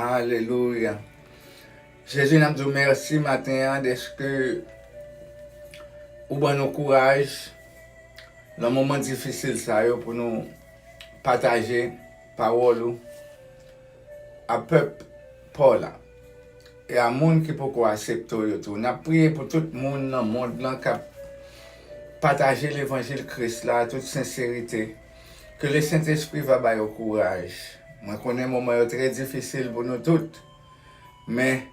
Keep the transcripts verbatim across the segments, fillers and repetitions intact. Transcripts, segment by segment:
Alelouya. Jezi, n ap di w mèsi maten an dèske ou ban nou kouraj nan moman difisil sa yo pou nou pataje pawòl ou a pèp pa w la e a moun ki poko aksepte w yo tou. N ap priye pou tout moun nan mond lan k ap pataje levanjil Kris la a tout senserite. Ke Lesentespri va ba yo kouraj. Mwen konnen moman yo trè difisil pou nou tout, men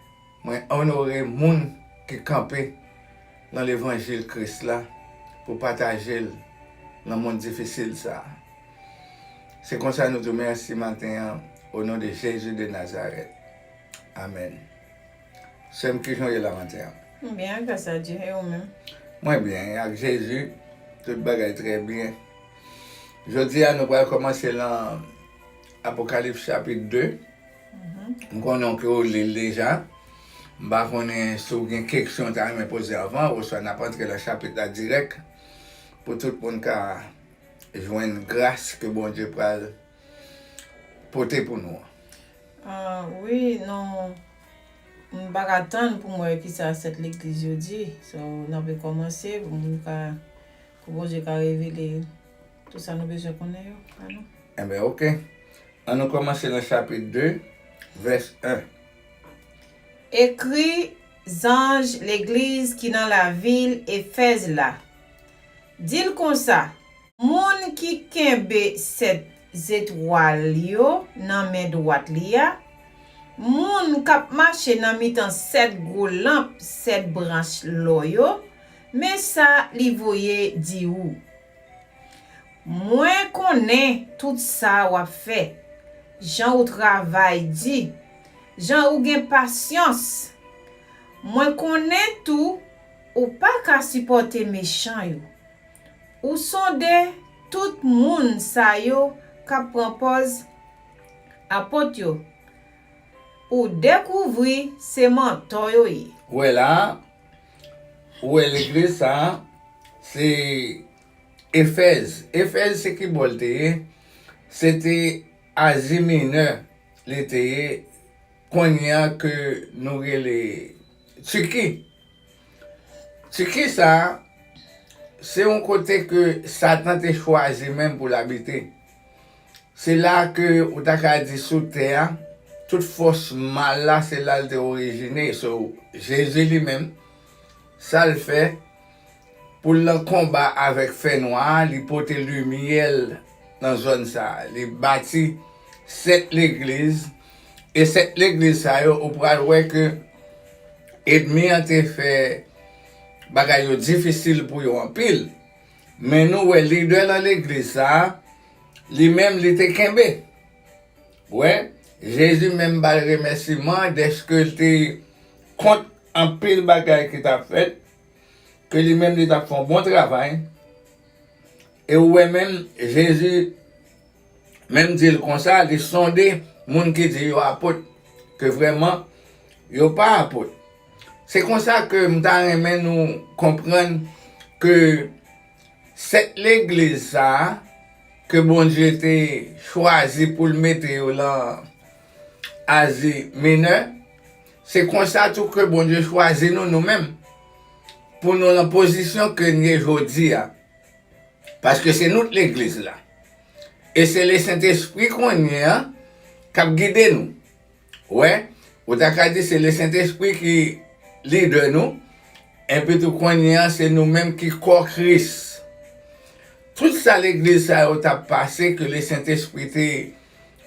mwen onore moun ki kanpe nan levanjil Kris la pou pataje l nan mond difisil sa a. Se konsa nou di w mèsi maten an, o non de Jezi de Nazarèt. Amèn. Sè m, kijan w ye la maten an? M byen, gras a Dye, e ou menm? Mwen byen, ak Jezi, tout bagay trè byen. Jodi a, nou pral kòmanse nan Apokalips chapit de. M konnen ke w li l deja. M pa konnen si w gen keksyon w ta renmen poze anvan, oswa n ap antre nan chapit la dirèk, pou tout moun ka jwenn gras ke Bondye pral pote pou nou an. Ah, wi, non, m pa ka tann pou m wè kisa sèt legliz yo di. So, n ap rekòmanse pou moun ka, pou Bondye ka revele tout sa nou bezwen konnen yo ba nou. Enben, oke. Ann nou kòmanse nan chapit de, vès en. Ekri zanj legliz ki nan lavil Efèz la. Di l konsa, moun ki kenbe sèt zetwal yo nan men dwat li a, moun k ap mache nan mitan sèt gwo lanp sèt branch lò yo, men sa li voye di ou. Mwen konnen tout sa w ap fè, jan ou travay di, jan ou gen pasyans. Mwen konnen tou ou pa ka sipòte mechan yo. Ou sonde tout moun sa yo k ap pran pòz apot yo. Ou dekouvri se mantò yo ye. Ou wè la, ou wè legliz sa a, se Efèz. Efèz se ki bò l te ye? Se te Azi Minè li te ye. Kounye a ke nou rele Tiki. Tiki sa a, se yon kote ke Satan te chwazi menm pou l abite. Se la ke ou ta ka di sou tè a, tout fòs mal la, se la l te orijine. So, Jezi li menm, sa l fè, pou l nan konba avèk fènwa a, li pote limyè l nan zòn sa a. Li bati sèt legliz, e sèt legliz sa yo, ou pral wè ke ènmi an te fè bagay yo difisil pou yo anpil. Men nou wè lidè nan legliz sa a, li menm li te kenbe. Wè, Jezi menm ba l remèsiman dèske l te kont anpil bagay ki t ap fèt, ke li menm li t ap fè yon bon travay. E ou wè menm, Jezi menm di l konsa, li sonde moun ki di yo apot, ke vrèman yo pa apot. Se konsa ke m ta renmen nou konprann ke sèt legliz sa a, ke Bondye te chwazi pou l mete yo lan Azi Minè, se konsa tou ke Bondye chwazi nou, nou menm, pou nou lan pozisyon ke n ye jodi a. Paske se nou k legliz la. E se Lesentespri kounye a k ap gide nou. Wè, ou ta ka di se Lesentespri ki lidè nou, epi tou kounye a se nou menm ki kò Kris. Tout sa legliz sa yo t ap pase ke Lesentespri te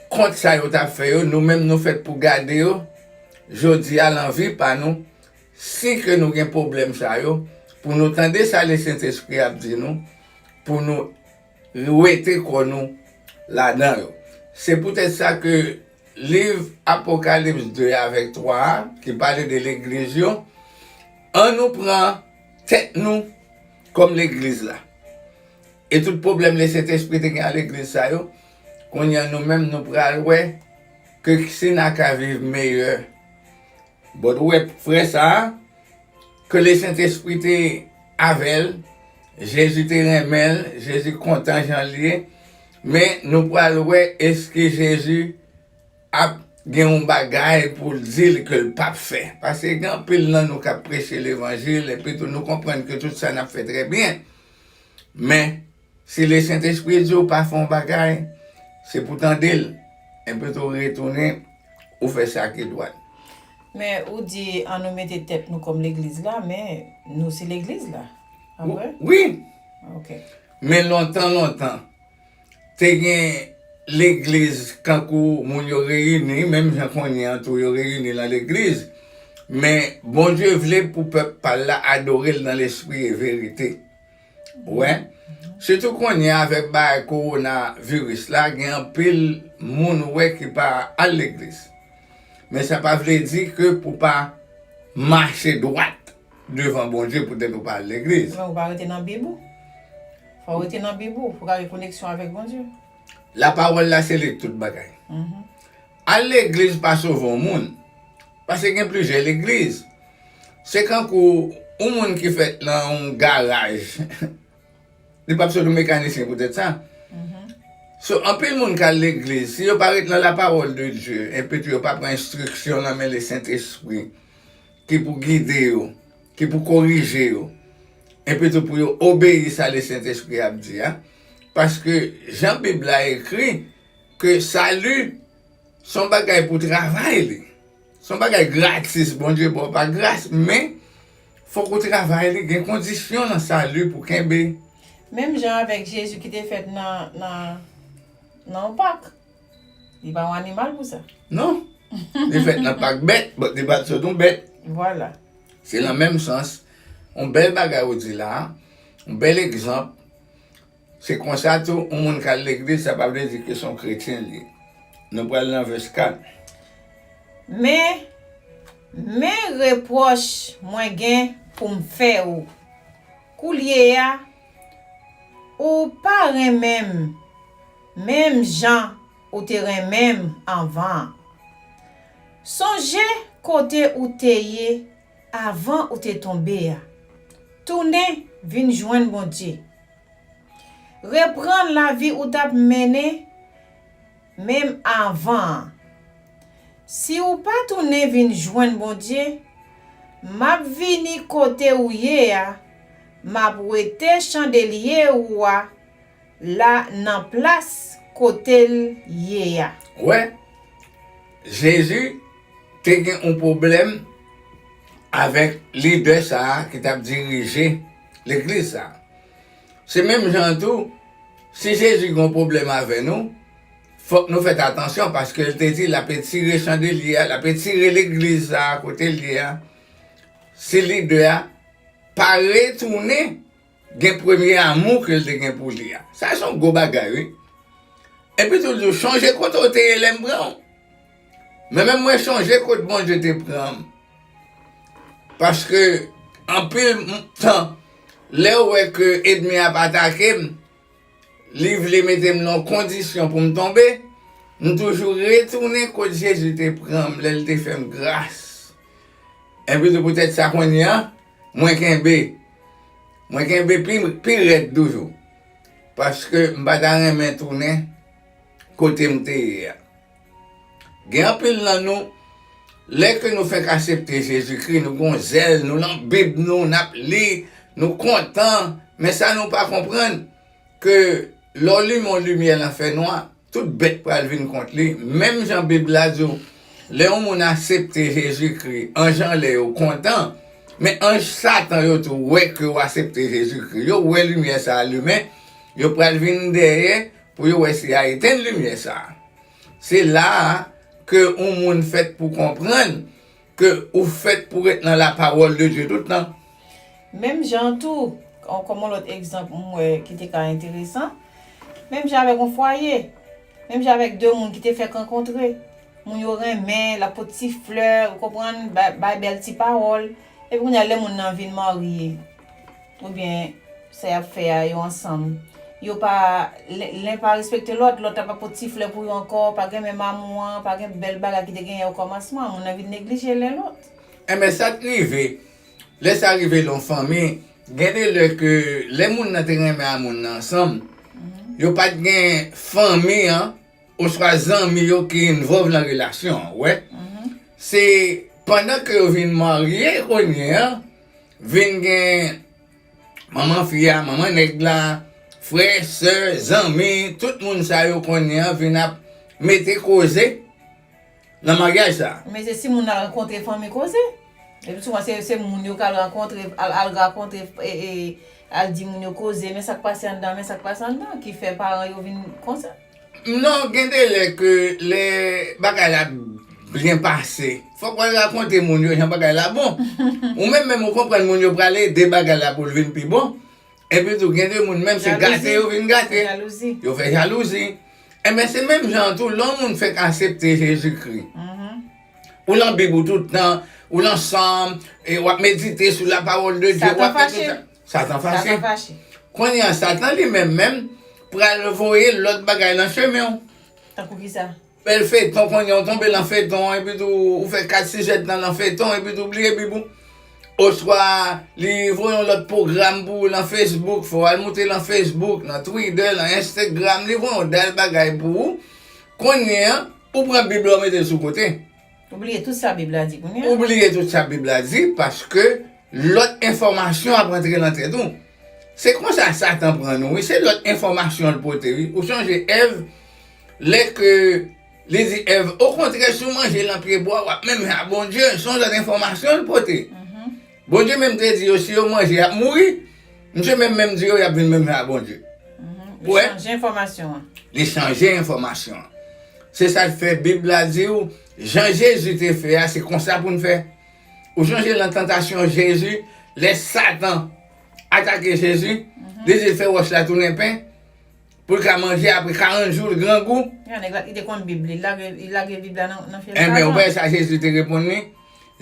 kont sa yo t ap fè yo, nou menm nou fèt pou gade yo, jodi a lan vi pa nou, si ke nou gen pwoblèm sa yo, pou nou tande sa Lesentespri ap di nou, pou nou wete kò nou ladan yo. Se poutèt sa ke liv Apokalips de avèk twa a, ki pale de legliz yo, ann nou pran tèt nou kòm legliz la. E tout pwoblèm Lesentespri te gen a legliz sa yo, kounye a nou menm nou pral wè ke si n a ka viv meyè. But ou wè frè sa a, ke Lesentespri te avè l, Jezi te renmen l, Jezi kontan jan l ye, men nou pral wè èske Jezi ap gen yon bagay pou l di l ke l p ap fè. Paske gen anpil nan nou k ap preche levanjil, epi tou nou konprann ke tout sa n ap fè trè byen. Men, si Lesentespri di w pa fè yon bagay, se pou tande l, epi tou retounen, ou fè sa ki dwat. Men ou di an nou mete tèt nou kòm legliz la, men nou se legliz la. Pa vre? Wi. Ok. Men lontan, lontan, te gen legliz kankou moun yo reyini, menm jan kounye an tou yo reyini nan legliz. Men Bondye vle pou pèp pa l la adore l nan lespri e verite. Wè. Sitou kounye a avèk bagay kowonaviris la, gen anpil moun ou wè ki pa al legliz. Men sa pa vle di ke pou pa mache dwat devan Bondye poutèt ou pa al legliz. Men ou pa rete nan Bib ou. Fò w rete nan Bib ou pou w ka gen koneksyon avèk Bondye. Lapawòl la se li tout bagay. Mhm. Al legliz pa sove yon moun. Paske gen plizyè legliz. Se kankou yon moun ki fèt nan yon garaj. Li p ap sot yon mekanisyen poutèt sa. Mhm. So, anpil moun k al legliz, si yo pa ret nan lapawòl de Dye, epi tou yo pa pran enstriksyon nan men Lesentespri, ki pou gide yo, ki pou korije yo, epi tou pou yo obeyi sa Lesentespri ap di a. Paske jan Bib la ekri, ke sali se yon bagay pou travay li. Se yon bagay gratis, Bondye ba w pa gras, men fòk ou travay li, gen kondisyon nan sali pou kenbe. Menm jan avèk Jezi ki te fèt nan, nan, nan yon pak. Li pa yon animal pou sa. Non. Li fèt nan pak bèt, but li pa t sot yon bèt. Vwala. Se nan menm sans, yon bèl bagay ou di la, yon bèl egzanp. Se konsa tou, yon moun k al legliz, sa pa vle di ke se yon kretyen li ye. Nou pral nan vès kat. Men, men repwòch mwen gen pou m fè ou. Koulye a, ou pa renmen m menm jan ou te renmen m anvan an. Sonje kote ou te ye avan ou te tonbe a. Tounen vin jwenn Bondye. Reprann lavi ou t ap mennen menm avan an. Si ou pa tounen vin jwenn Bondye, m ap vini kote ou ye a, m ap wete chandelye ou a la nan plas kote l ye a. Ou wè, Jezi te gen yon pwoblèm avèk lidè sa a ki t ap dirije legliz sa a. Se menm jan an tou, si Jezi gen yon pwoblèm avè nou, fòk nou fè atansyon, paske l te di l ap etire chandelye a, l ap etire legliz sa a kote l ye a, si lidè a pa retounen gen premye amou ke l te gen pou li a. Sa se yon gwo bagay, wi. Epi tou l di w, chonje kote w te ye lè m pran w. Men menm mwen chonje kote Bondye te pran m. Paske anpil tan, lè w wè ke ènmi a ap atake m, li vle mete m nan yon kondisyon pou m tonbe, m toujou retounen kot Jezi te pran m lè l te fè m gras. Epi tou poutèt sa kounye a, mwen kenbe. Mwen kenbe pi, pi rèd toujou. Paske m pa ta renmen tounen kote m te ye a. Gen anpil nan nou, lè ke nou fèk aksepte Jezikri, nou gen yon zèl, nou nan Bib nou, n ap li, nou kontan, men sa nou pa konprann, ke lè w limen yon limyè nan fènwa, tout bèt pral vin kont li, menm jan Bib la di w, lè yon moun aksepte Jezikri, anj anlè yo kontan, men anj Satan yo tou wè ke w aksepte Jezikri, yo wè limyè sa a limen, yo pral vin dèyè pou yo wè si y a etenn limyè sa a. Se la a ke yon moun fèt pou konprann ke ou fèt pou ret nan lapawòl de Dye tout tan. Menm jan tou, kòm yon lòt egzanp m wè ki te ka enteresan, menm jan avèk yon fwaye, menm jan avèk de moun ki te fèk rankontre, moun yo renmen, l ap pot ti flè, ou konprann, bay, bay bèl ti pawòl, epi kounye a lè moun nan vin marye, oubyen sa y ap fè a yo ansanm, yo pa, len pa respekte lòt, lòt la pa pot ti flè pou yo ankò, pa gen menm amou an, pa gen bèl bagay ki te genyen o kòmansman, moun nan vin neglije len lòt. Enben sa k rive, lè sa rive nan yon fanmi, gen de lè ke lè moun nan te renmen a moun nan ansanm, yo pa t gen fanmi an oswa zanmi yo ki envolve nan relasyon an, ou wè. Se pandan ke yo vin marye kounye a, vin gen manman fi a, manman nèg la, frè, sè, zanmi, tout moun sa yo konnen an vin ap mete koze nan maryaj sa. Men se si moun nan rankontre fanmi koze. Epi souvan se, se moun yo k al rankontre, al, al rakontre, e, e, al di moun yo koze, men sa k pase anndan, men sa k pase anndan, ki fè paran yo vin konsa. Non, gen de lè ke lè bagay la byen pase, fòk w al rakonte moun yo jan bagay la bon. Ou menm menm ou konprann moun yo prale ede bagay la pou l vin pi bon. Epi tou, gen de moun menm se gate yo vin gate. Yo fè jalouzi. Enben, se menm jan an tou, lè yon moun fèk aksepte Jezikri, ou nan Bib ou tout tan, ou nan Sòm, e w ap medite sou la pawòl de Dye, w ap fè tout sa. Satan fache. Kounye a, Satan li menm menm pral voye lòt bagay nan chemen w. Tankou kisa? Bèl feyton, kounye a w tonbe nan feyton, epi tou ou fè kat sizèt nan, nan feyton, epi tou w bliye Bib ou. Oswa li voye yon lòt pwogram pou ou nan Facebook, fè w al moute nan Facebook, nan Twitter, nan Instagram, li voye yon dal bagay pou ou. Kounye a, ou pran Bib la, ou mete l sou kote. Ou bliye tout sa Bib la di kounye a. Ou bliye tout sa Bib la di, paske lòt enfòmasyon ap rantre nan tèt ou. Se konsa Satan pran nou, wi. Se lòt enfòmasyon l pote, wi. Ou sonje Èv, lè ke li di Èv, okontrè, si w manje lan pye bwa, w ap menm jan a Bondye. Se yon lòt enfòmasyon l pote. Bondye menm te di yo, si yo manje, y ap mouri. Misye menm menm di yo, y ap vin menm jan a Bondye. Li chanje enfòmasyon an. Li chanje enfòmasyon an. Se sa k fè Bib la di w, jan Jezi te fè a, se konsa pou n fè. Ou sonje nan tantasyon Jezi, lè Satan atake Jezi, li di l fè wòch la tounen pen, pou l ka manje apre karant jou, l grangou. Nèg la, li te konn Bib li, li lage, li lage Bib la nan, nan fyèl Satan. Enben, ou wè sa Jezi te reponn li?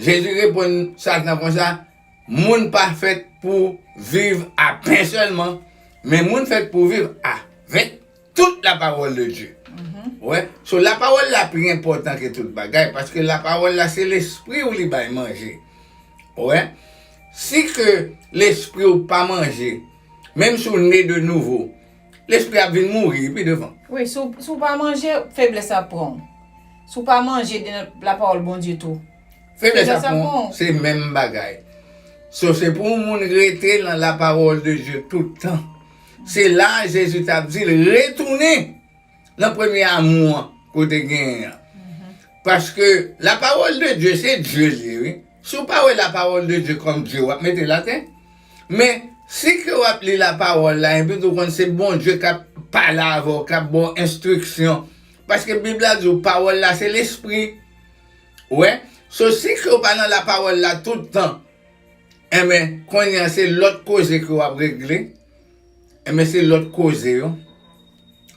Jezi reponn Satan konsa, moun pa fèt pou viv a pen sèlman, men moun fèt pou viv avèk tout la parole de Dieu. Wè, so la pawòl la pi enpòtan ke tout bagay, paske la pawòl la se lespri w li bay manje. Wè, si ke lespri w pa manje, menm si w ne de nouvo, lespri ap vin mouri pi devan. Wi, si w, si w pa manje, feblès ap pran w. Si w pa manje de la pawòl Bondye tou, feblès ap pran w, se menm bagay. So, se pou yon moun rete nan la parole de Dieu tout tan. Se la Jezi t ap di l retounen nan premye amou an ke w te genyen an. Paske la parole de Dieu, se Dye l ye, wi. Si w pa wè la parole de Dieu kòm Dye, w ap mete l atè. Men, si ke w ap li la pawòl la, epi tou konn se Bondye k ap pale avè w, k ap ba w enstriksyon. Paske Bib la di w, pawòl la se lespri. Ou wè? So, si ke w pa nan la pawòl la tout tan, enben, kounye a se lòt koze ke w ap regle. Enben, se lòt koze yo,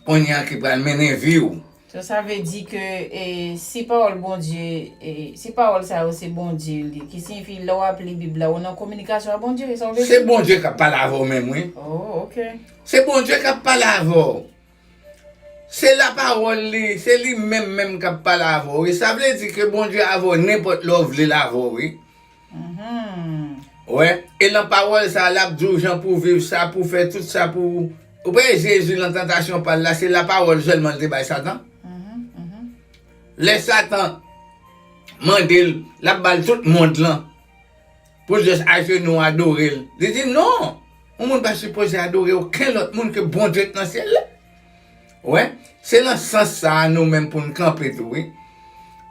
kounye a ki pral mennen vi w. So, sa vle di ke, e, si pawòl Bondye, e, si pawòl sa yo se Bondye li, ki siyifi lè w ap li Bib la, ou nan kominikasyon ak Bondye, e sa w vle di? Se Bondye k ap pale avè w menm, wi. Oh, ok. Se Bondye k ap pale avè w. Se la pawòl li, se li menm menm k ap pale avè w, wi. Sa vle di ke Bondye avè w nenpòt lè w vle l avè w, wi. Wè, e nan pawòl sa, l ap di w jan pou w viv sa, pou w fè tout sa pou ou. Ou pa wè Jezi nan tantasyon pa l la, se la pawòl sèlman l te bay Satan. Lè Satan mande l, l ap ba l tout mond lan, pou l jis ajenou adore l. Li di, non, yon moun pa sipoze adore okenn lòt moun ke Bondye k nan syèl la. Wè, se nan sans sa a nou menm pou n kanpe tou, wi.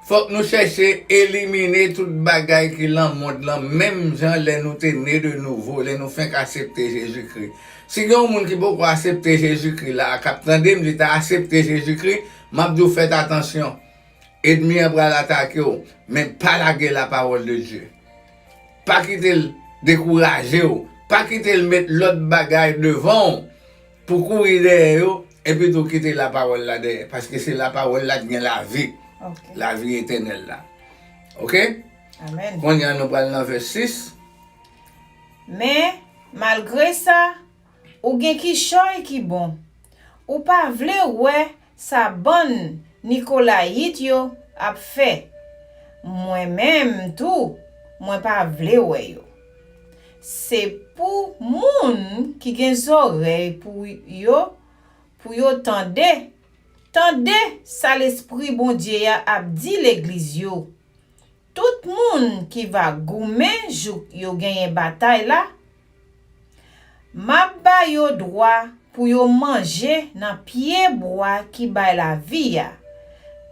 Fòk nou chèche elimine tout bagay ki nan mond lan, menm jan lè nou te ne de nouvo, lè nou fenk aksepte Jezikri. Si gen yon moun ki poko aksepte Jezikri la, k ap tande m, li ta aksepte Jezikri, m ap di w fèt atansyon. Ènmi an pral atake w, men pa lage la parole de Dieu. Pa kite l dekouraje w. Pa kite l met lòt bagay devan w pou kouri dèyè yo, epi tou kite la pawòl la dèyè, paske se la pawòl la ki gen lavi, lavi etènèl la. Oke? Amèn. Kounye a nou pral nan vè sis. Men, malgre sa, ou gen kichòy ki bon. Ou pa vle wè sa bann Nikolayit yo ap fè. Mwen menm tou, mwen pa vle wè yo. Se pou moun ki gen zòrèy pou yo, pou yo tande Tande sa Lespri Bondye a ap di legliz yo, tout moun ki va goumen jouk yo genyen batay la, m ap ba yo dwa pou yo manje nan pyebwa ki bay lavi a,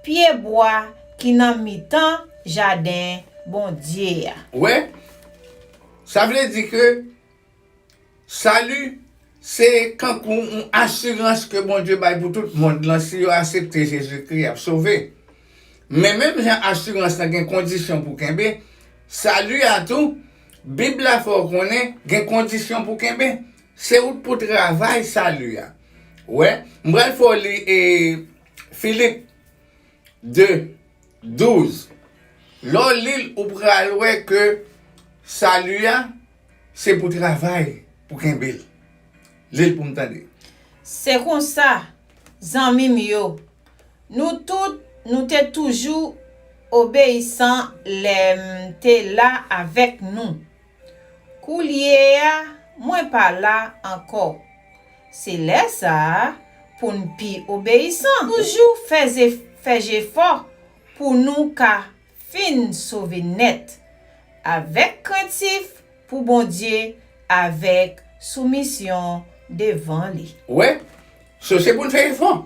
pyebwa ki nan mitan jaden Bondye a. Wè, sa vle di ke sali se kankou yon asirans ke Bondye bay pou tout mond lan, si yo aksepte Jezikri, y ap sove. Men menm jan asirans lan gen kondisyon pou kenbe, sali a tou, Bib la fè w konnen gen kondisyon pou kenbe. Se ou k pou travay sali a. Wè, m pral fè w li e Filip de, douz. Lè w li l, ou pral wè ke sali a, se pou travay pou kenbe l. Li l pou m tande. Se konsa, zanmi m yo, nou tout, nou te toujou obeyisan lè m te la avèk nou. Koulye a, mwen pa la ankò. Se lè sa a pou n pi obeyisan. Toujou fè ze-, fè jefò pou nou ka fin sove nèt, avèk krentif pou Bondye, avèk soumisyon devan li. Wè, so se pou n fè jefò.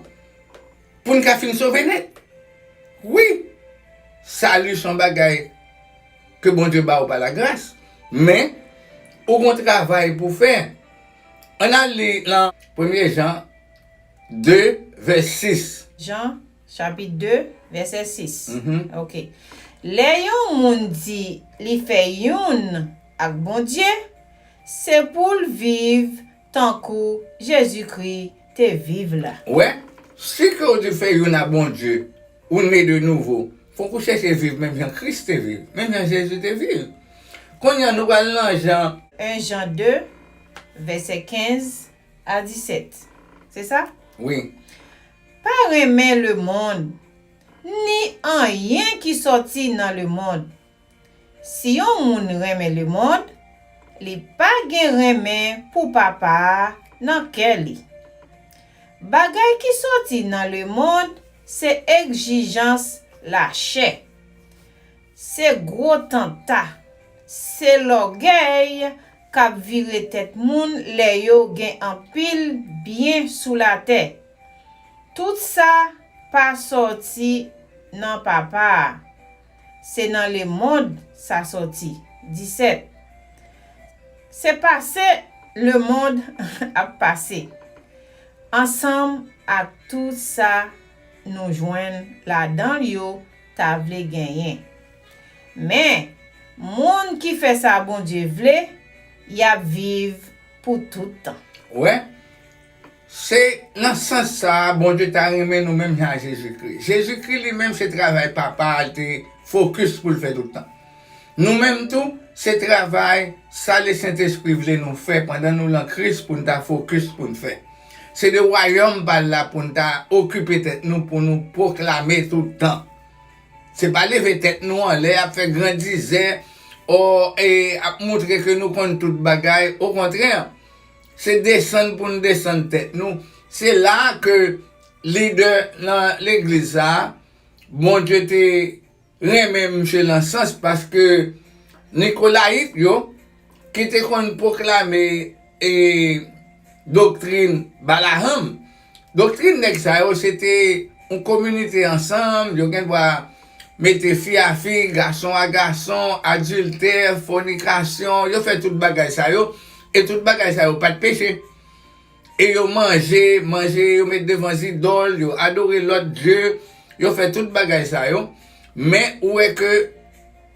Pou n ka fin sove nèt. Wi, sali se yon bagay ke Bondye ba w pa lagras, men ou gon travay pou fè. Ann al li nan Premye Jan de, vè sis. Jan, chapit de, vèsè sis. Mhm. Ok. Lè yon moun di li fè youn ak Bondye, se pou l viv tankou Jezikri te viv la. Wè, si ke w di fè youn a Bondye, ou ne de nouvo, fòk ou chèche viv menm jan Kris te viv, menm jan Jezi te viv. Kounye a, nou pral nan Jan. En Jan de, vèsè kenz a disèt. Se sa? Wi. Pa renmen lemonn, ni anyen ki sòti nan lemonn. Si yon moun renmen lemonn, li pa gen renmen pou Papa a nan kè li. Bagay ki sòti nan lemonn se egzijans lachè, se gwo tanta, se lògèy k ap vire tèt moun lè yo gen anpil byen sou latè. Tout sa pa sòti nan Papa a. Se nan lemonn sa sòti. Disèt. Se pase lemonn ap pase, ansanm ak tout sa nou jwenn ladan l yo ta vle genyen. Men, moun ki fè sa Bondye vle, y ap viv pou tout tan. Wè, se nan sans sa a Bondye ta renmen nou menm jan a Jezikri. Jezikri li menm se travay Papa a l te fokis pou l fè tout tan. Nou menm tou, se travay sa Lesentespri vle nou fè pandan nou lan Kris pou n ta fokis pou n fè. Se de wayòm pa l la pou n ta okipe tèt nou, pou nou pwoklame tout tan. Se pa leve tèt nou anlè, ap fè grandizè, o, e ap montre ke nou konn tout bagay. Okontrè, se desann pou n desann tèt nou. Se la ke lidè nan legliz sa a, Bondye te renmen misye lan sans, paske Nikolayit yo, ki te konn pwoklame, e, doktrin Balaam, doktrin nèg sa yo, se te yon kominite ansanm, yo gen dwa mete fi a fi, gason a gason, adiltè, fònikasyon, yo fè tout bagay sa yo, e tout bagay sa yo pa t peche. E yo manje, manje yo met devan zidòl, yo adore lòt dye, yo fè tout bagay sa yo. Men ou wè ke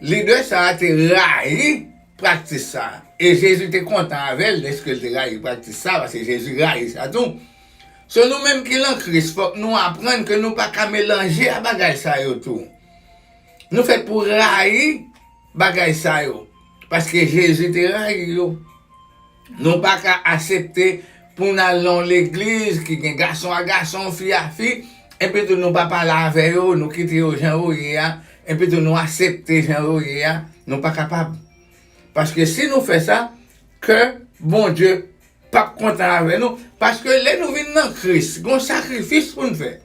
lidè sa a te rayi praktis sa a. E Jezi te kontan avè l dèske l te rayi praktis sa a, paske Jezi rayi sa tou. So, nou menm ki lan Kris, fòk nou aprann ke nou pa ka melanje a bagay sa yo tou. Nou fèt pou rayi bagay sa yo, paske Jezi te rayi yo. Nou pa ka aksepte pou n al nan yon legliz ki gen gason a gason, fi a fi, epi tou nou pa pale avè yo, nou kite yo jan yo ye a, epi tou nou aksepte jan yo ye a. Nou pa kapab. Paske si nou fè sa, kè Bondye p ap kontan avè nou, paske lè nou vin nan Kris, gon sakrifis pou n fè.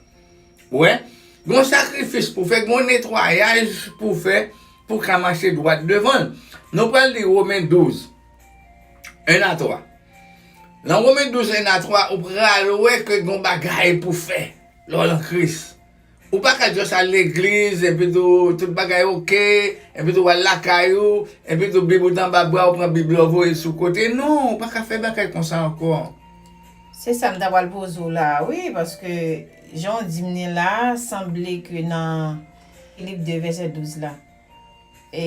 Ou wè? Gon sakrifis pou fè, gon netwayaj pou fè, pou ka mache dwat devan l. Nou pral li Women douz, en a twa. Nan Women douz, en a twa, ou pral wè ke gon bagay pou fè lè w nan Kris. Ou pa ka just al legliz, epi tou tout bagay oke, epi tou w al lakay ou, epi tou Bib ou t anba bra, ou pran Bib la, ou voye l sou kote. Non, ou pa ka fè bagay konsa ankò. Se sa m ta pral poze w la, wi, paske jan w di m li la, sanble ke nan Filip de vèsè douz la, e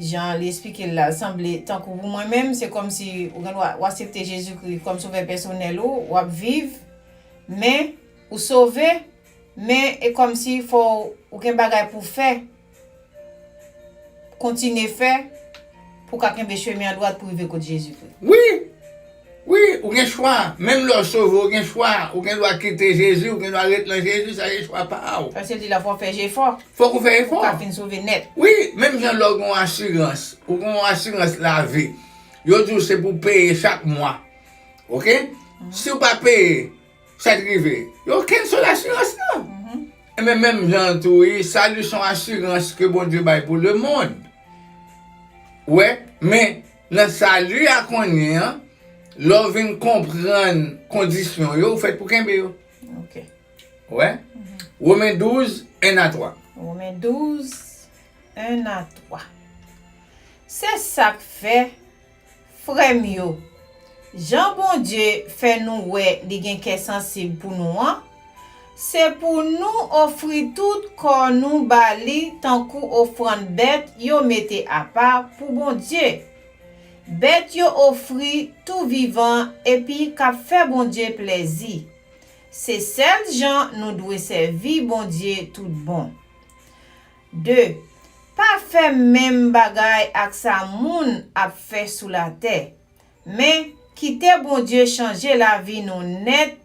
jan li esplike l la, sanble tankou pou mwen menm, se kòmsi ou gen dwa, w aksepte Jezikri kòm sovè pèsonèl ou, w ap viv, men ou sove, men e kòmsi fò w gen bagay pou w fè, kontinye fè, pou w ka kenbe chemen an dwat pou rive kot Jezikri. Wi, wi, ou gen chwa. Menm lè w sove, ou gen chwa. Ou gen dwa kite Jezi, ou gen dwa ret nan Jezi, sa se chwa pa w. Paske l di la, fò w fè jefò. Fòk ou fè efò. Pou w ka fin sove nèt. Wi, menm jan lè w gen yon asirans, ou gen yon asirans lavi. Yo di w se pou w peye chak mwa. Oke? Si w pa peye, sa t rive? Yo cancel asirans lan. Enben, menm jan an tou, wi, sali se yon asirans ke Bondye bay pou lemonn. Ou wè? Men, nan sali a kounye a, lè w vin konprann kondisyon yo, ou fèt pou kenbe yo. Ok. Ou wè? Women douz, en a twa. Women douz, en a twa. Se sa k fè, frè m yo, jan Bondye fè nou wè li gen kè sansib pou nou an, se pou nou ofri tout kò nou ba li tankou ofrann bèt yo mete apa pou Bondye. Bèt yo ofri tou vivan epi k ap fè Bondye plèzi. Se sèl jan nou dwe sèvi Bondye tout bon. De, pa fè menm bagay ak sa moun ap fè sou latè, men kite Bondye chanje lavi nou nèt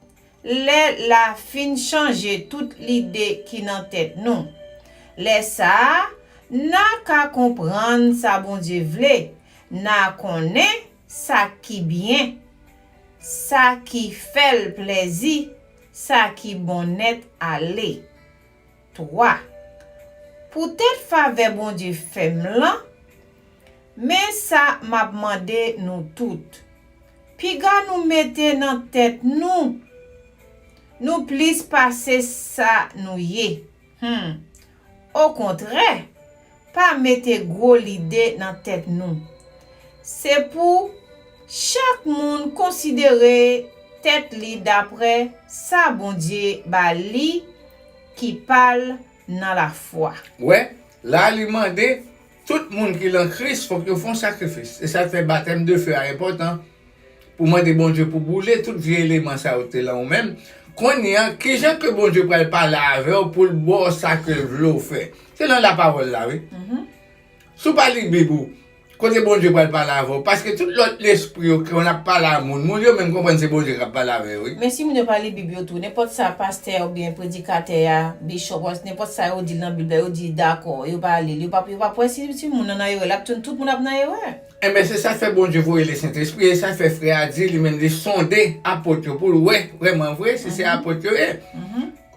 lè l a fin chanje tout lide ki nan tèt nou. Lè sa a, n a ka konprann sa Bondye vle, n a konnen sa ki byen, sa ki fè l plèzi, sa ki bon nèt ale. Twa. Poutèt favè Bondye fè m lan, men sa m ap mande nou tout. Piga nou mete nan tèt nou, nou plis pase sa nou ye. Hmm. Okontrè, pa mete gwo lide nan tèt nou. Se pou chak moun konsidere tèt li dapre sa Bondye ba li ki pa l nan lafwa. Wè, la li mande tout moun ki lan Kris fòk yo fè yon sakrifis. E sa fè batèm de fe a enpòtan. Pou mande Bondye pou boule tout vye eleman sa yo te lan ou menm. Kounye a, kijan ke Bondye pral pale avè w pou l ba w sa ke l vle w fè? Se lan lapawòl la, wi. Si w pa li Bib ou, kote Bondye pral pale avè w? Paske tout lòt lespri yo ke w ap pale a moun, moun yo menm konprann se Bondye k ap pale avè yo, wi. Men si moun yo pa li Bib yo tou, nenpòt sa pastè oubyen predikatè a, bishop, nenpòt sa yo di l nan Bib la, yo di dakò, yo pa li l, yo p ap, yo p ap wè si, si moun nan nan erè, l ap tout, tout moun ap nan erè. Enben, se sa k fè Bondye voye Lesentespri, e sa k fè frè a di li menm li sonde apot yo pou l wè vrèman vre si se apot yo ye.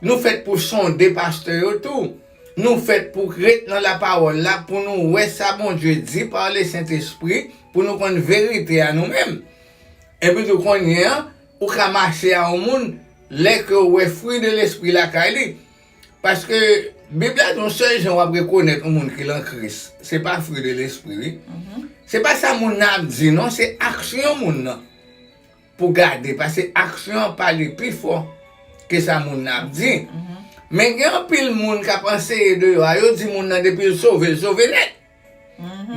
Nou fèt pou sonde pastè yo tou. Nou fèt pou ret nan lapawòl la pou nou wè sa Bondye di pa Lesentespri, pou nou konn verite a nou menm. Epi tou kounye a, ou ka mache a yon moun lè ke w wè fwi de lespri lakay li. Paske Bib la di yon sèl jan w ap rekonèt yon moun ki lan Kris, se pa fwi de lespri, wi. Se pa sa moun nan ap di, non, se aksyon moun nan pou gade, paske aksyon an pale pi fò ke sa moun nan ap di. Men gen anpil moun k ap anseye deyò a, yo di moun nan depi l sove, l sove nèt.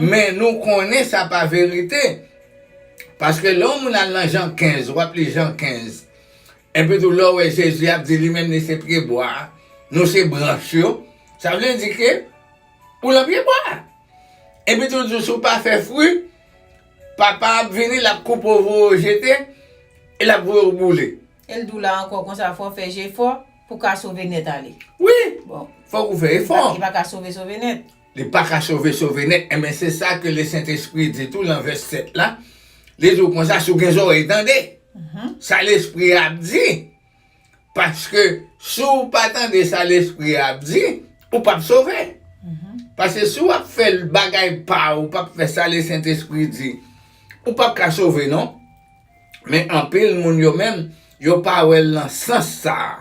Men nou konnen sa pa verite. Paske lè yon moun al nan Jan kenz, w ap li Jan kenz. Epi tou, lè w wè Jezi ap di li menm li se pyebwa a, nou se branch yo, sa vle di ke ou lan pyebwa a. Epi tou, di w si w pa fè fwi, papa ap vini, l ap koupe w, voye w jete, e l ap voye w boule. E l di w la ankò konsa, fò w fè jefò pou w ka sove nèt ale. Wi, fòk ou fè efò. Li pa ka sove, sove nèt. Li pa ka sove, sove nèt. Enben, se sa ke Lesentespri di tou lan vès sèt la. Li di w konsa, si w gen zòrèy, tande sa Lespri a ap di. Paske Si w pa tande sa Lespri a ap di, ou p ap sove. Paske si w ap fè bagay pa w, ou p ap fè sa Lesentespri di, ou p ap ka sove non. Men anpil moun yo menm, yo pa wè l nan sans sa a.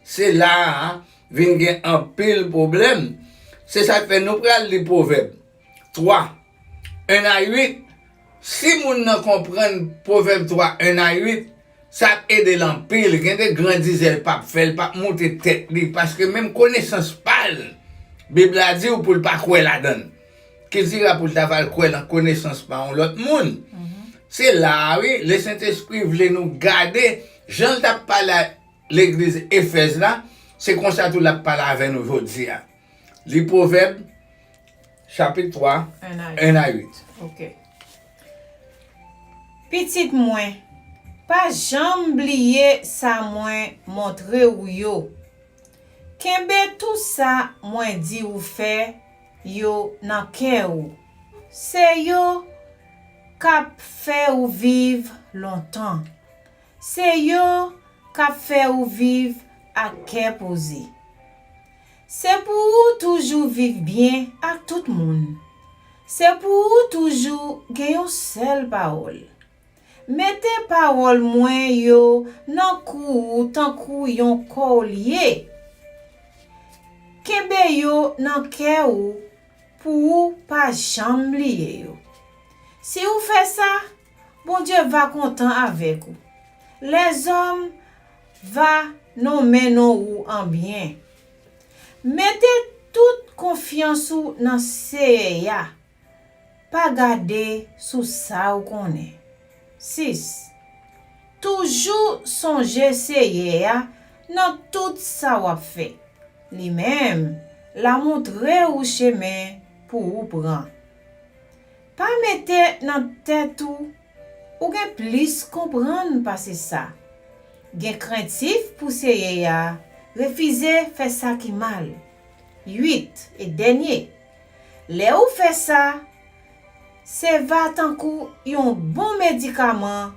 Se la a vin gen anpil pwoblèm. Se sa k fè nou pral li Pwovèb twa, en a uit. Si moun nan konprann Pwovèb twa, en a uit, sa ap ede l anpil. Gen de gran dizè l p ap fè, l p ap moute tèt li, paske menm konesans pa l, Bib la di w pou l pa kwè ladan l. Ki dira pou l ta va l kwè nan konesans pa yon lòt moun. Se la a, wi, Lesentespri vle nou gade jan l t ap pale a legliz Efèz la, se konsa tou l ap pale avè nou jodi a. Li Pwovèb, chapit twa, en a uit. Ok. Pitit mwen, pa janm bliye sa mwen montre w yo. Kenbe tou sa mwen di w fè yo nan kè w. Se yo k ap fè w viv lontan. Se yo k ap fè w viv ak kè poze. Se pou ou toujou viv byen ak tout moun. Se pou ou toujou gen yon sèl pawòl. Mete pawòl mwen yo nan kou ou tankou yon kolye. Kenbe yo nan kè ou pou ou pa janm bliye yo. Si ou fè sa, Bondye va kontan avèk ou. Lèzòm va nonmen non ou an byen. Mete tout konfyans ou nan Seyè a. Pa gade sou sa ou konnen. Sis. Toujou sonje Seyè a nan tout sa w ap fè. Li menm l a montre ou chemen pou ou pran. Pa mete nan tèt ou ou gen plis konprann pase sa. Gen krentif pou Seyè a, refize fè sa ki mal. Uit e dènye, lè ou fè sa, se va tankou yon bon medikaman,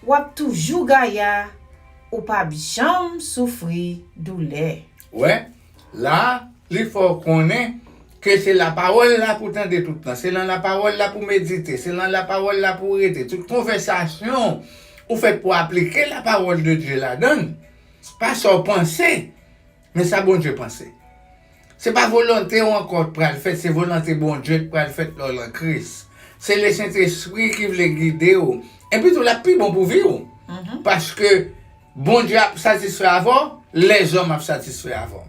w ap toujou gaya, ou p ap janm soufri doulè. Wè, la, li fè w konnen ke se lapawòl la pou tande tout tan, se nan lapawòl la pou medite, se nan lapawòl la pou rete. Tout konvèsasyon ou fèt pou aplike lapawòl de Dye ladan l. Pa sa w panse, men sa Bondye panse. Se pa volonte w ankò k pral fèt, se volonte Bondye k pral fèt lè w nan Kris. Se Lesentespri ki vle gide w. Epi tou, l ap pi bon pou vi w. Paske Bondye ap satisfè avè w, lèzòm ap satisfè avè w.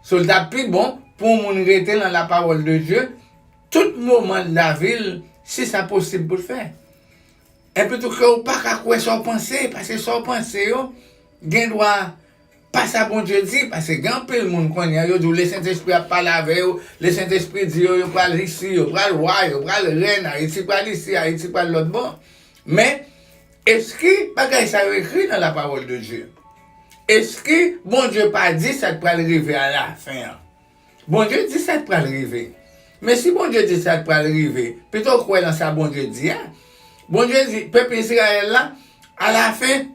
So, l t ap pi bon pou yon moun rete nan lapawòl de Dye tout moman lavi l, si sa posib pou l fè. Epi tou ke ou pa ka kwè sa w panse, paske sa w panse yo gen dwa pa sa Bondye di, paske gen anpil moun kounye a, yo di w Lesentespri ap pale avè yo, Lesentespri di yo, yo pral isi, yo pral wa, yo pral rèn, Ayiti pral isi, Ayiti pral lòt bò. Men, eski bagay sa yo ekri nan lapawòl de Dye? Eski Bondye pa di sa k pral rive alafen an? Bondye di sa k pral rive. Men si Bondye di sa k pral rive, pito w kwè nan sa Bondye di a. Bondye di, pèp Izrayèl la, alafen,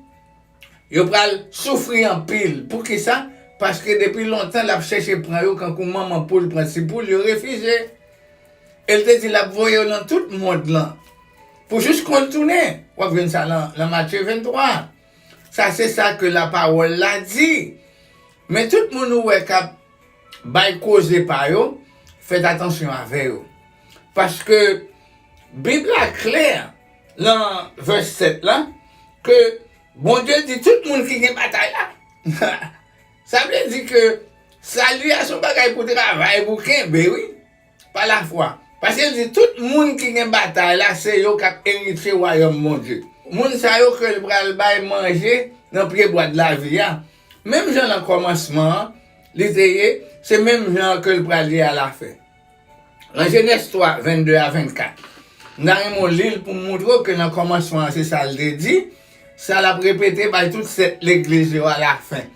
yo pral soufri anpil. Poukisa? Paske depi lontan, l ap chèche pran yo kankou manman poul pran ti poul, yo refize. E l te di l ap voye yo nan tout mond lan. Pou jis kon l tounen. W ap jwenn sa nan, nan Matye venntwa. Sa se sa ke lapawòl la di. Men tout moun ou wè k ap bay koze pa yo, fèt atansyon avè yo. Paske Bib la klè nan vès sèt la, ke Bondye di tout moun ki gen batay la. Sa vle di ke sali a se yon bagay pou travay, pou kenbe, wi. Pa lafwa. Paske l di tout moun ki gen batay la, se yo k ap eritye wayòm Bondye. Moun sa yo ke l pral bay manje nan pyebwa de lavi a. Menm jan nan kòmansman an, li te ye, se menm jan an ke l pral ye alafen. Nan Jenèz twa, vennde a vennkat. M ta renmen w li l pou m moutre w ke nan kòmansman an, se sa l te di, sa l ap repete bay tout sèt legliz yo alafen.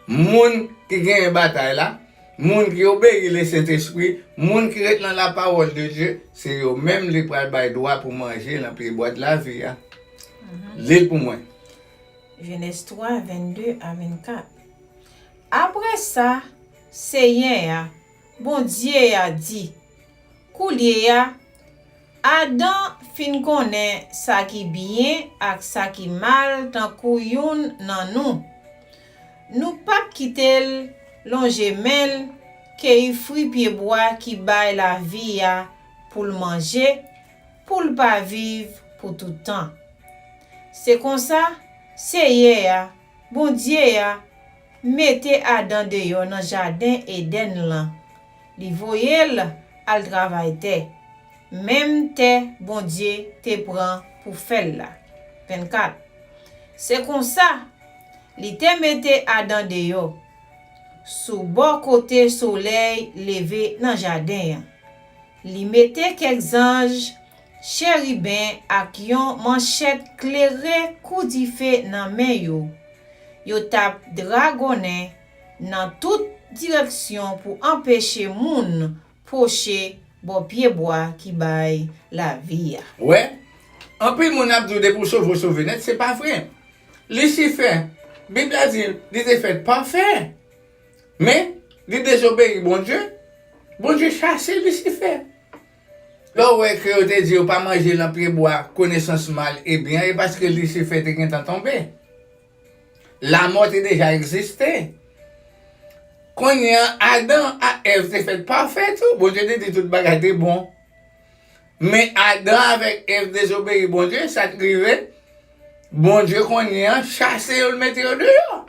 Moun ki genyen batay la, moun ki obeyi Lesentespri, moun ki ret nan lapawòl de Dye, se yo menm li pral bay dwa pou manje nan pyebwa de lavi a. Li l pou mwen. Jenèz twa, vennde a vennkat. Apre sa, Seyè a, Bondye a, di, Koulye a, Adan fin konnen sa ki byen ak sa ki mal tankou youn nan nou. Nou p ap kite l lonje men l keyi fwi pyebwa ki bay lavi a pou l manje, pou l pa viv pou tout tan. Se konsa, Seyè a, Bondye a, mete Adan deyò nan jaden Edenn lan. Li voye l al travay tè, menm tè Bondye te pran pou fè l la. Vennkat. Se konsa, li te mete Adan deyò, sou bò kote solèy leve nan jaden an. Li mete kèk zanj cheriben ak yon manchèt klere kou dife nan men yo. Yo t ap dragonnen nan tout direksyon pou anpeche moun pwoche bò pyebwa ki bay lavi a. Wè, anpil moun ap di w depi w sove, w sove nèt, se pa vre. Lisifè, Bib la di, li te fèt pafè. Men, li dezobeyi Bondye. Bondye chase Lisifè. Lè w wè ke yo te di yo pa manje nan pyebwa konesans mal e byen an, e paske Lisifè te gentan tonbe. Lamò te deja egziste. Kounye a, Adan ak Èv te fèt pafè tou. Bondye te di tout bagay te bon. Men Adan avèk Èv dezobeyi Bondye, sa k rive? Bondye kounye a chase yo, l mete yo deyò.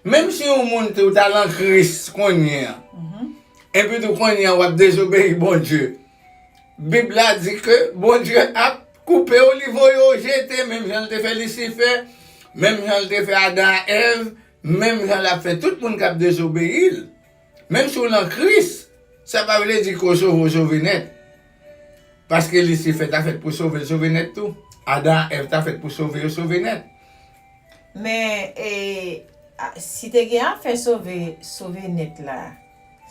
Menm si yon moun tou t al an Kris kounye a, epi tou kounye a w ap dezobeyi Bondye, Bib la di ke Bondye ap koupe w, li voye w jete, menm jan l te fè Lisifè, menm jan l te fè Adan ak Èv, menm jan l ap fè tout moun k ap dezobeyi l. Menm si w nan Kris, sa pa vle di ke w sove, w sove nèt. Paske Lisifè ta fèt pou sove, l sove nèt tou. Adan ak Èv ta fèt pou sove, yo sove nèt. Men, e, a, si te gen afè sove, sove nèt la,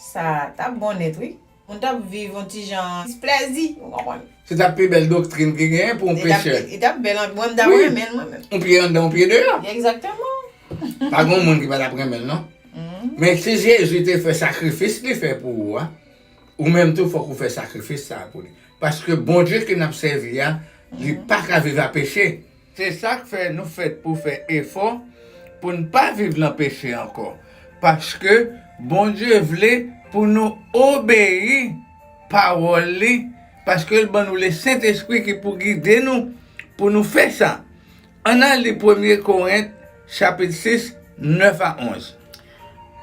sa t ap bon nèt, wi. Moun t ap viv yon ti jan plèzi, ou konprann? Se t ap pi bèl doktrin ki genyen pou yon pechè. Li t ap bèl anpil. Mwen, m t ap renmen l, mwen menm. Yon pye anndan, yon pye deyò. Egzakteman. Pa gen moun ki pa t ap renmen l, non. Men si Jezi te fè sakrifis li fè pou ou a, ou menm tou fòk ou fè sakrifis sa a pou li. Paske Bondye ke n ap sèvi a, li pa ka viv a peche. Se sa k fè nou fèt pou fè efò pou n pa viv nan peche ankò. Paske Bondye vle pou nou obeyi pawòl li, paske l ban nou Lesentespri ki pou gide nou pou nou fè sa. Ann al li Premye Korent, chapit sis, nèf a onz.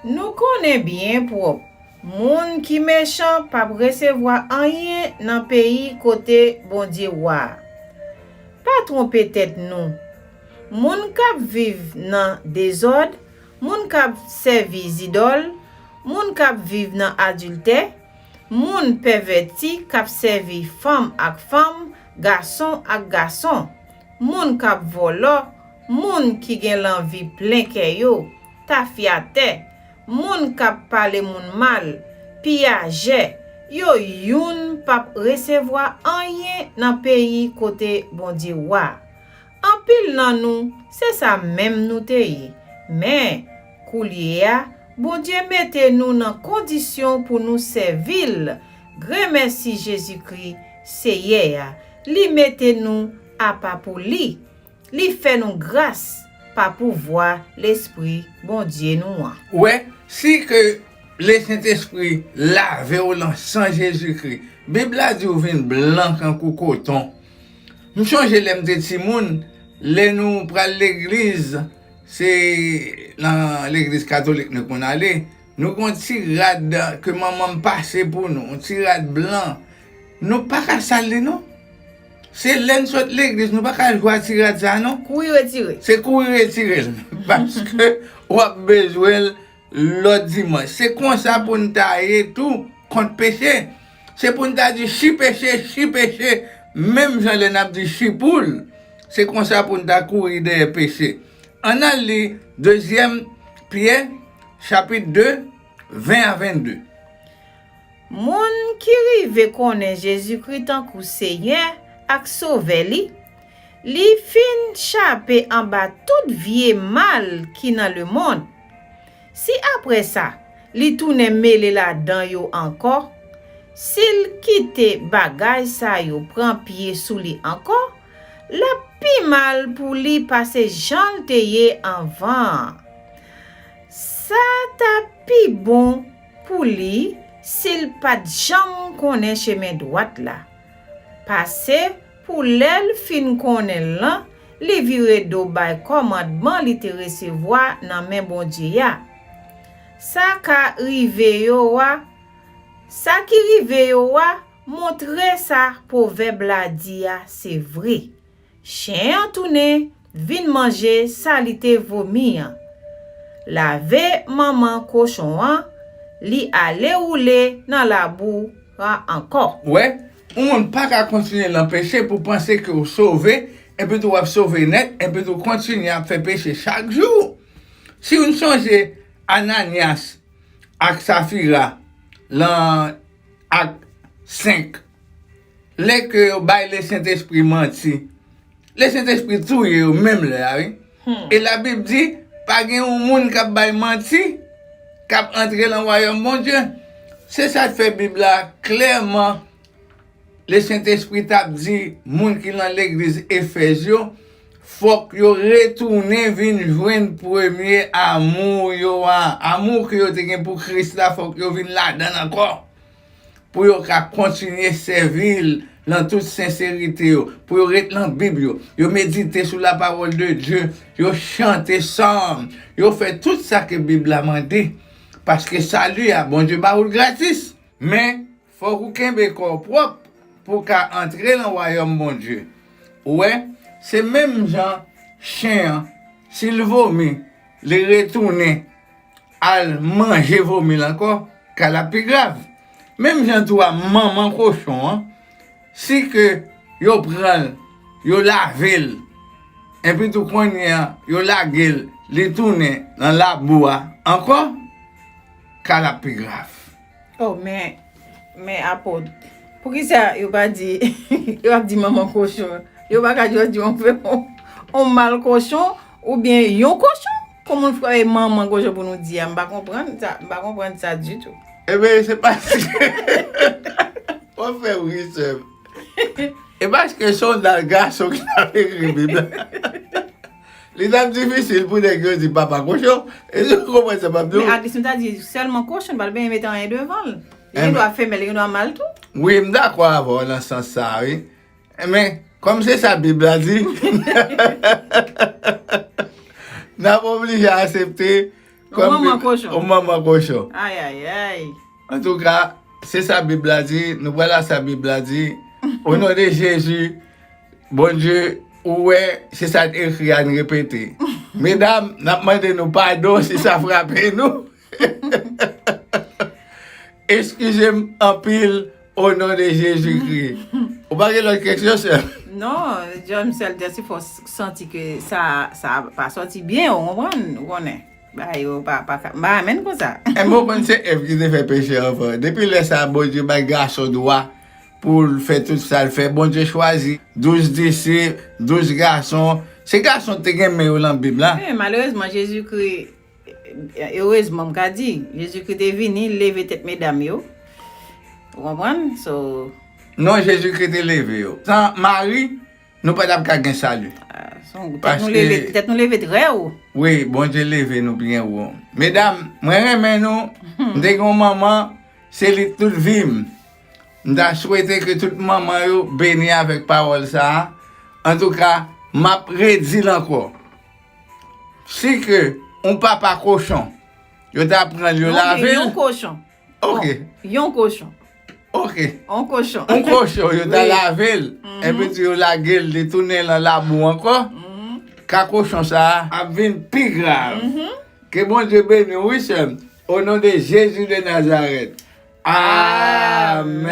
Nou konnen byen pwòp, moun ki mechan p ap resevwa anyen nan peyi kote Bondye wa a. Pa twonpe tèt nou. Moun k ap viv nan dezòd, moun k ap sèvi zidòl, moun k ap viv nan adiltè, moun pèvèti k ap sèvi fanm ak fanm, gason ak gason, moun k ap vòlò, moun ki gen lanvi plen kè yo, tafyatè, moun k ap pale moun mal, piyajè, yo youn p ap resevwa anyen nan peyi kote Bondye wa a. Anpil nan nou, se sa menm nou te ye. Men, koulye a, Bondye mete nou nan kondisyon pou nou sèvi l. Granmèsi Jezikri, Seyè a, li mete nou apa pou li. Li fè nou gras pa pouvwa Lespri Bondye nou an. Wè, si ke Lesentespri lave w lan san Jezikri, Bib la di w vin blan kankou koton. M chonje lè m te timoun, lè nou pral legliz, se nan legliz katolik nou konn ale, nou gen yon ti rad ke manman m pase pou nou, yon ti rad blan. Nou pa ka sal li non. Se lè n sot legliz, nou pa ka jwe ak ti rad sa non. Kouri retire. Se kouri retire l. Paske w ap bezwen l lòt dimanch. Se konsa pou n ta ye tou kont peche. Se pou n ta di chi peche, chi peche, menm jan lè n ap di chi poul. Se konsa pou n ta kouri dèyè peche. Ann al li Dezyèm Pyè, chapit de, ven a vennde. Moun ki rive konnen Jezikri tankou Seyè ak Sovè li, li fin chape anba tout vye mal ki nan lemonn. Si apre sa, li tounen mele ladan yo ankò, si l kite bagay sa yo pran pye sou li ankò, l ap pi mal pou li pase jan l te ye anvan an. Sa t ap pi bon pou li si l pa t janm konnen chemen dwat la. Pase pou lè l fin konnen l lan, li vire do bay kòmandman li te resevwa nan men Bondye a. Sa ka rive yo a, sa ki rive yo a, montre sa pwovèb la di a se vre. Chen an tounen vin manje sa li te vomi an. Lave manman kochon an, li ale woule nan labou a ankò. Ou wè, yon moun pa ka kontinye nan peche pou panse ke w sove, epi tou w ap sove nèt, epi tou kontinye ap fè peche chak jou. Si nou sonje Ananyas ak Safira lan Ak senk, lè ke yo bay Lesentespri manti, Lesentespri touye yo menm lè a, wi. E Labib di, pa gen yon moun k ap bay manti k ap antre nan wayòm Bondye. Se sa k fè Bib la klèman, Lesentespri t ap di moun ki nan legliz Efèz yo, fòk yo retounen vin jwenn premye amou yo a. Amou ke yo te gen pou Kris la, fòk yo vin ladan l ankò. Pou yo ka kontinye sèvi l nan tout senserite yo, pou yo ret nan Bib yo, yo medite sou la parole de Dieu, yo chante sòm, yo fè tout sa ke Bib la mande, paske sali a, Bondye ba ou l gratis. Men, fòk ou kenbe kò w pwòp pou w ka antre nan wayòm Bondye. Ou wè, se menm jan chen an, si l vomi, li retounen al manje vomi l ankò, ka l ap pi grav. Menm jan tou a manman kochon an, si ke yo pran l, yo lave l, epi tou kounye a, yo lage l, li tounen nan labou a ankò, ka l ap pi grav. Oh, men, men apot, poukisa yo pa di, yo ap di manman kochon? Yo pa ka just di yon, yon, yon mal kochon oubyen yon kochon? Kòman fè manman kochon pou nou di a? M pa konprann sa, m pa konprann sa ditou. Ebyen, se paske w ap fè wi, sè m. E paske se yon dal gason ki t ap ekri Bib la. Li t ap difisil pou nèg yo di papa kochon. Èske w konprann sa m ap di w? Men at least nou ta di sèlman kochon, li pa t bezwen mete anyen devan l. Li gen dwa femèl, li gen dwa mal tou. Wi, m dakò avè w nan sans sa a, wi. Men, kòm se sa Bib la di, n ap oblije aksepte kòm yon manman kochon. Yon manman kochon. Ay, ay, ay. Antouka, se sa Bib la di, nou pral a sa Bib la di. O non de Jezi, Bondye, ou wè, se sa k ekri a n repete. Medam, n ap mande nou padon si sa frape nou. Eskize m anpil, o non de Jezikri. Ou pa gen lòt kesyon, sè m? Non, John Michel, just fò s-, santi ke sa, sa pa sòti byen, ou konprann? Ou konnen. Bagay yo pa, pa ka, m pa renmen l konsa. Enben, ou konn se Èv ki te fè peche anvan. Depi lè sa a, Bondye bay gason dwa pou l fè tout sa l fè. Bondye chwazi douz disip, douz gason. Se gason te gen men yo nan Bib la. Wi, malerezman, Jezikri, erezman, m ka di, Jezikri te vini, l leve tèt medam yo. Ou konprann? So, non, Jezikri te leve yo. San Mari, nou pa t ap ka gen sali. Ah, se yon tèt nou leve, tèt nou leve trè wo. Wi, Bondye leve nou byen wo. Medam, mwen renmen nou. M te gen yon manman, se li tout vi m. M ta swete ke tout manman yo beni avèk pawòl sa a. Antouka, m ap redi l ankò. Si ke yon papa kochon, yo ta pran l, yo lave l. Yon kochon. Ok. Bon, yon kochon. Ok. Yon kochon. Yon kochon, yo ta lave l. Epi tou yo lage l, li tounen nan labou ankò. Ka kochon sa a ap vin pi grav. Ke Bondye beni w, wi, sè m. O non de Jezi de Nazarèt. Amèn.